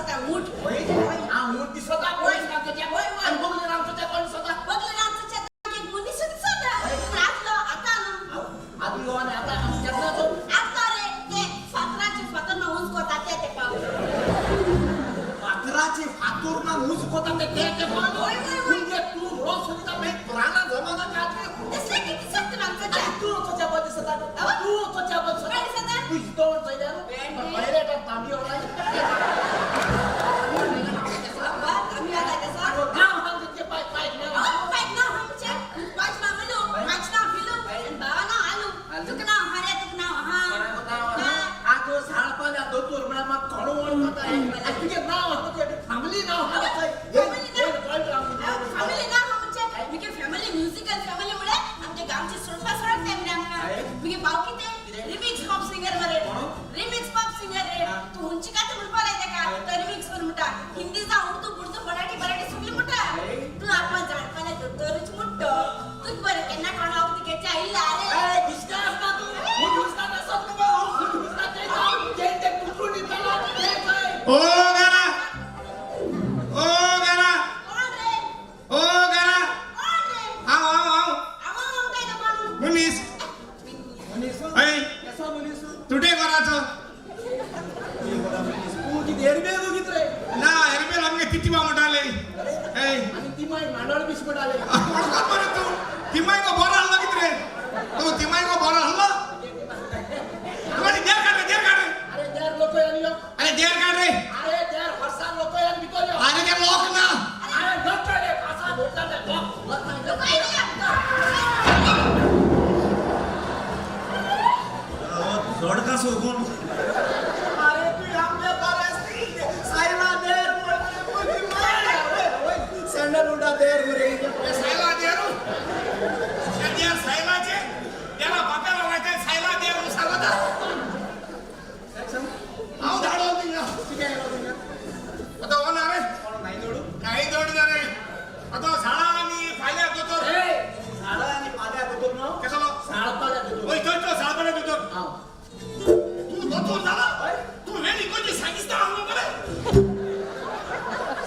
दिसता ऊंट. हा ऊंट दिसता. होय. कोण होय, होय. आणि बगलेर आमचो कोण दिसता? बगलेर आमचो एक मनीस दिसता. पूण आसलो आतां न्हू. आदलो आनी आतां केन्नाचो? आसलो रे ते फातराचे फातर ना उंच कोता ते ते पाव. फातराचे फातूर ना ऊंच कोता ते ते ते पाव. होय, होय, होय. म्हणजे तू रोज सुनिता मी पुराणा जमाना काढले. तसले किती दिसता आमचो. आणि तू तुझ्या बद दिसता. तू तुझ्या बद काय दिसता? तू इथं चोयल्यार पहिले तांबडी ओलाय. बाबा आमी आला तसो. नाव हांव तितके पाय पाय. बायक नाव आमचें, माझं नाव अनु, माझं नाव फिलू, आणि बाबा नाव आलू. तुका नाव हा रे, तुका नाव हा. हा. आगो साळपाल्या दोतोर म्हळ्यार म्हाका कोण वळखता. तुगे नाव आसा तुगे फॅमिली नाव आसा. फॅमिली नाव. फॅमिली नाव आमचें. मुगे फॅमिली म्युझिकल फॅमिली म्हळ्यार आमच्या गांवची सोडपा सोडत नाही म्हणे आमकां. मुगे भाव कितें रिमिक्स पॉप सिंगर मरे. रिमिक्स पॉप सिंगर रे. तूं हुंची कात म्हणपा लाय तेका तो रिमिक्स करून म्हणटा. हिंदी जावं उर्दू बुर्दू मराठी मराठी सगळी म्हणटा. तूं आपण जाणपणां दोतोरूच म्हणटो. तुका बरें केन्ना कोण वखद घेवचें आयिल्लें रे. ओ गारा, ओ गारा. कोण रे? ओ गारा. कोण रे? आव आव आव. आवा काय तो कोण? मनीस ऐ तुटे घराचो ना हेरमेल आमगे तितिमा म्हणटाले. ऐ वळखत मरे तू तिमायको बरो आहलो कितें रे? तू तिमायको बरो आहलो. तुका देर काड रे, देर काड रे. अरे देर काड रे. अरे ते लोक ना. जोडका सोगून. अरे तू आमच्या सायला देर सँडलवुडा देर मुरे. सायला देरू त्या देर सायलाचे त्याला बाप्याला माहिती आहे, सायला देर म्हणून सांगता. हांव धाडो थिंगा. आतां हो ना रे काही जोड ना रे. आतां झाडां आनी फाल्यां दोतोर. झाडां आनी पाल्या दोतोर न्हू. कसलो? साळपाल्या दोतोर. वय थंय तो साळपाल्या दोतोर. हांव. तूं दोतोर जाला. तूं वेळी कोची सांगिस्ता हांव मरे.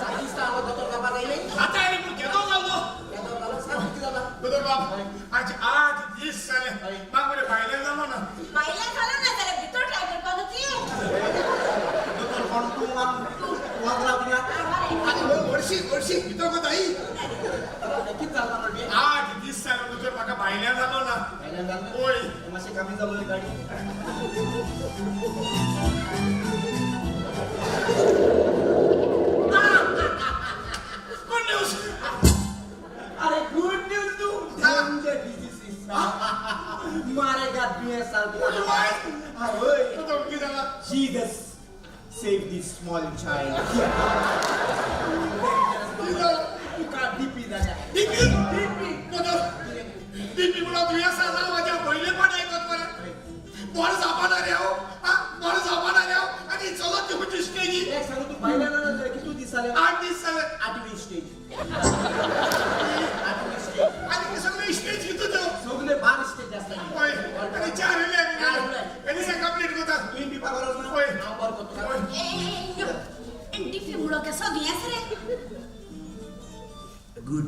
सांगिस्ता हांव दोतोर जावपाक आयले. आतां आयले पूण केदो जालो. केदो जालो सांग कितें जाला. दोतोर बाब आज 8 दीस जाले म्हाका मरे भायल्यान जालो ना. बायला झालं ना त्याला भितर ट्राय करपा न्हू ती. दोतोर कोण तूं वागला तुया. आनी हरशी हरशी भितर कोता ही. कितें जाला म्हणजे? 8 दीस जाले दोतोर म्हाका भायल्यान जालो ना. भायल्यान जालो. वय. मातशें कमी जालो रे गाडी. Good news. अरे गुड न्यूज तू डेंजर डिजीज मारेगा दुयेंस. वय. दोतोर कितें जाला? Jesus save this small child. कितें जाला? तुका डीपी जाल्या. डीपी? दोतोर डीपी म्हणून दुयेंस आसा म्हाज्या पयले पाट आयकत मरे. बरो जावपा रे हांव. आं बरो जावपा रे हांव आनी चलत ती खंयची स्टेजी. एक सांगू तू भायल्यान जाल्यार कितू दीस जाले? 8 दीस जाले. आठवी स्टेज. आठवी स्टेज. आनी सगळे स्टेज कितू त्यो? सगळे 12 स्टेज आसता. वय आनी 4 उरले. आनी कंप्लीट करता. तुवें बी बरो ना. वय. हांव बरो करता. वय. डीपी मुळो कसो दुयेंस रे?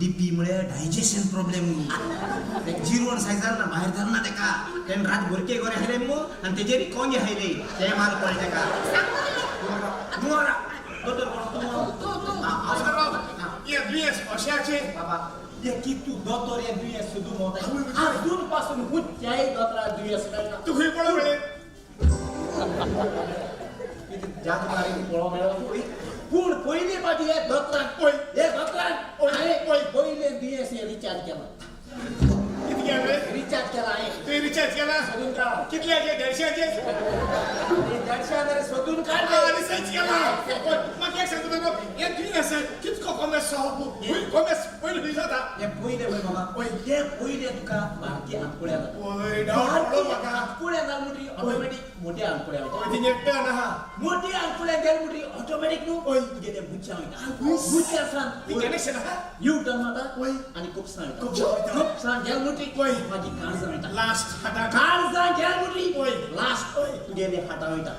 डीपी म्हळ्यार डायजेशन प्रॉब्लेम. जिरवण सायज जाल ना भायर जाल ना तेका. तेणें रात भुरके गोरे हायले मु आनी तेजेर कोंगे हायले ते माल पडले तेका. सांग. दोतोर कोण तूं? तू तू. दोतोर बाब हे दुयेंस अश्याचे. बाबा हे कितू दोतोर हे दुयेंस सुदू मोता. अजून पासून खंयच्याय दोतोराक दुयेंस मेळना. तूं खंय पळोवंक मेळ्ळें? कितें जादू मारी पळोवंक मेळना. पूण पयले फावटी हे दोतोरान वय. हे दोतोरान हांवें पयले दुयेंस हे रिचार्ज केला. कितें केलें रे? रिचार्ज केला हांवें. तुवें रिचार्ज केला? सोदून काड. कितल्याचे? 150चे? 150 जाल्यार सोदून काडले. रिसर्च केला. म्हाका एक सांगता दोतोर हे दुयेंस कितको कोमेस खंय कोमेस पयलो खंय जाता? हे पयले पळय बाबा हे पयले तुका भारतीय आंतकुळ्या जाता. वय डावट पडलो म्हाका. आंतकुळ्या जाल म्हणटरी ऑटोमॅटीक मोठ्या आंतकुळ्या वयता. वय ती एकट्यान आहा. मोठी आंतकुळ्या गेल म्हणटरी ऑटोमॅटीक न्हू तुगे ते बुच्च्या वयता. बुच्च्या सान ती कनेक्शन आहा. यू टर्न मारता वय. आनी कोपसां वयता. कोपसां वयता. कोपसां गेल म्हणटरी वय. मागीर काळजां वयता. लास्ट हाता. काळजां गेल म्हणटरी वय. लास्ट वय. तुगेले हाता वयता.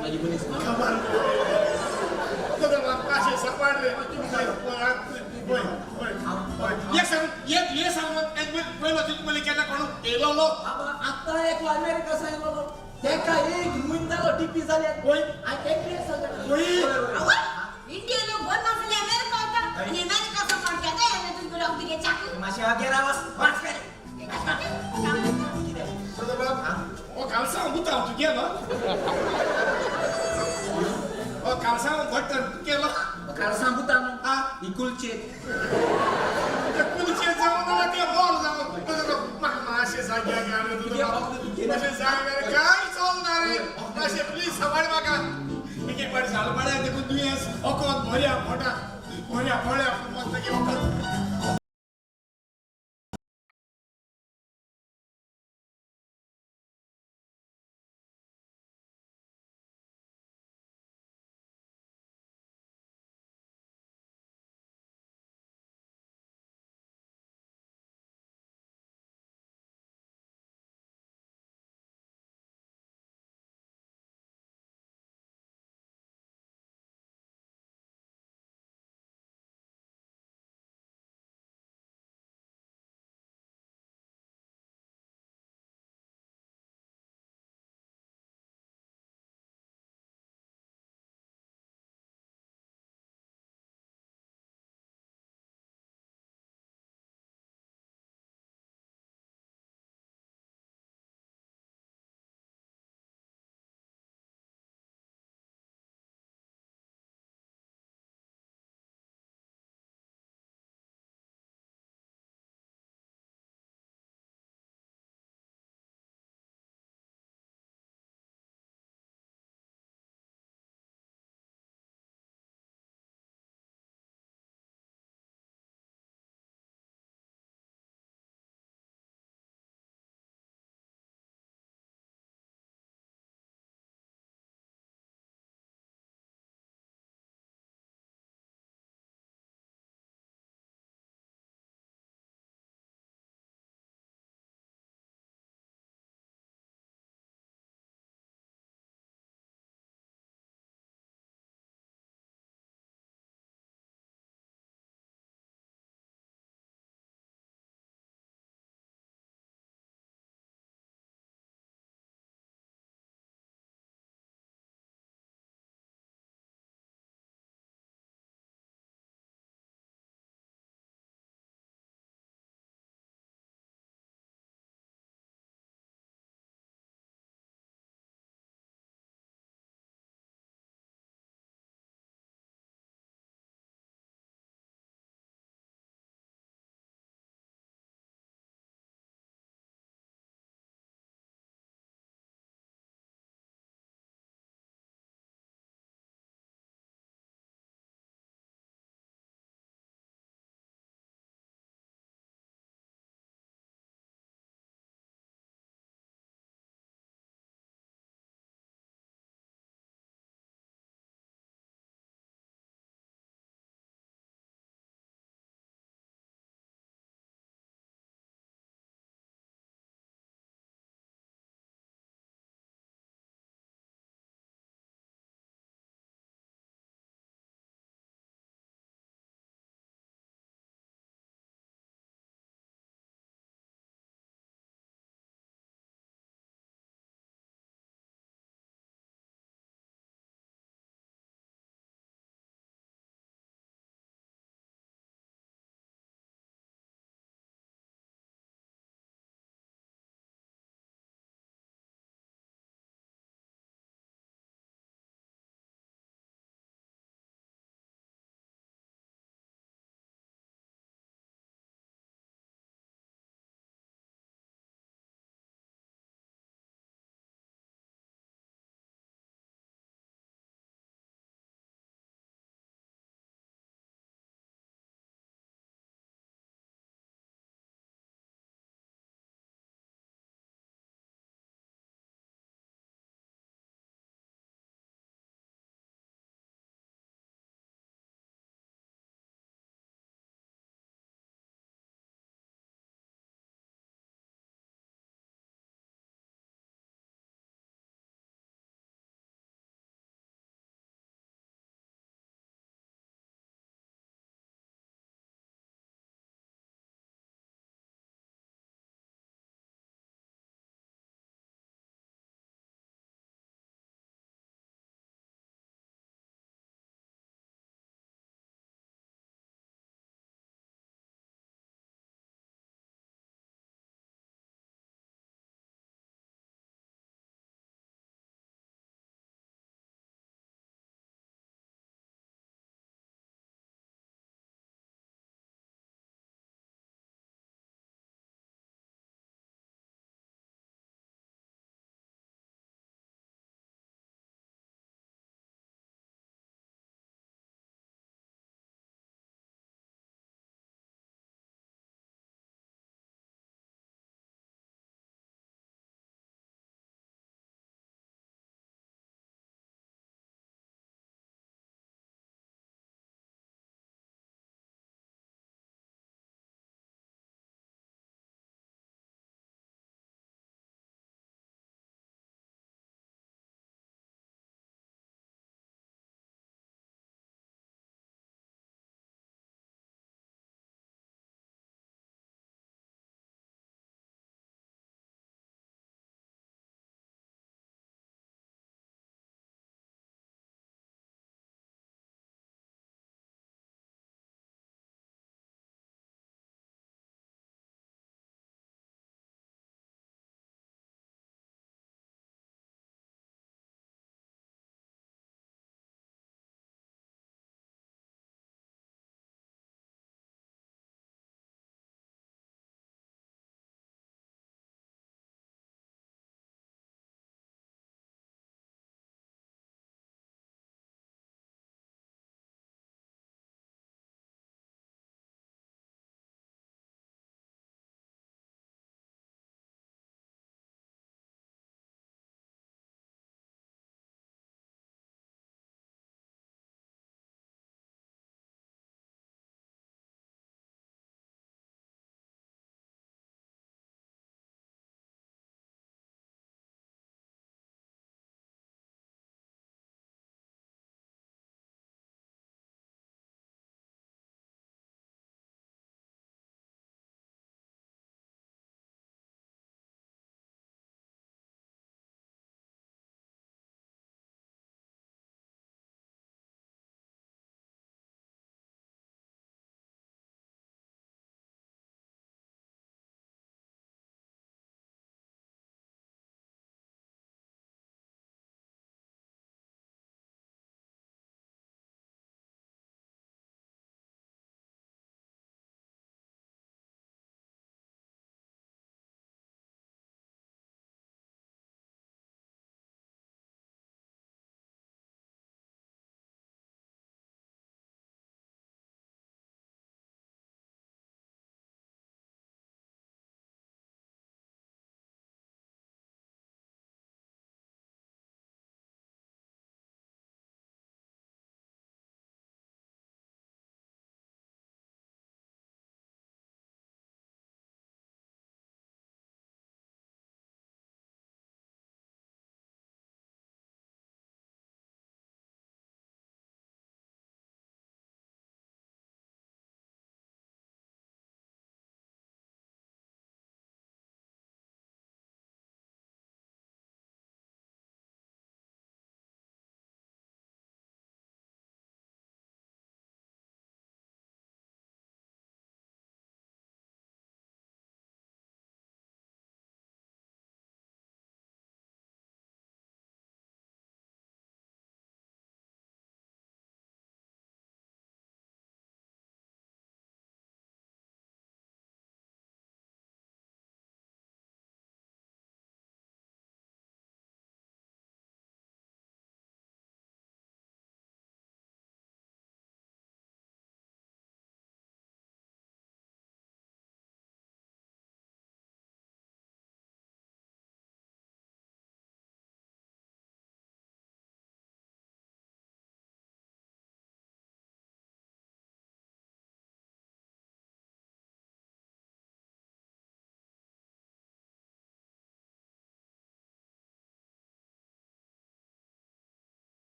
मागीर मनीस खबर. बीपी जाल्या. वय. हांवें तें दुयेंस जालें ताका. वय. आवय, इंडिया लोक बंद नासले अमेरिका वता आनी अमेरिका कोण घेता तुमकां रोग तुगे चाकू. मातशें वागेर वच वाच करे. कितें? दोतोर, हो कालसांव बुतांव तुगेलो? हो कालसांव बटन तुगेलो? कालसां बुतां न्हू. हा. इकुलचे. ते कुलचे जावं ना ते बॉल जावं, म्हाका मातशें जाग्यार घाल. मातशें जाग्यार काय चलना रे, मातशें प्लीज सांबाळ म्हाका. एक एक फावट जाल पळ्या देखून दुयेंस वखद भोऱ्या पोटा भोऱ्या पोळ्या मस्तकी वखद.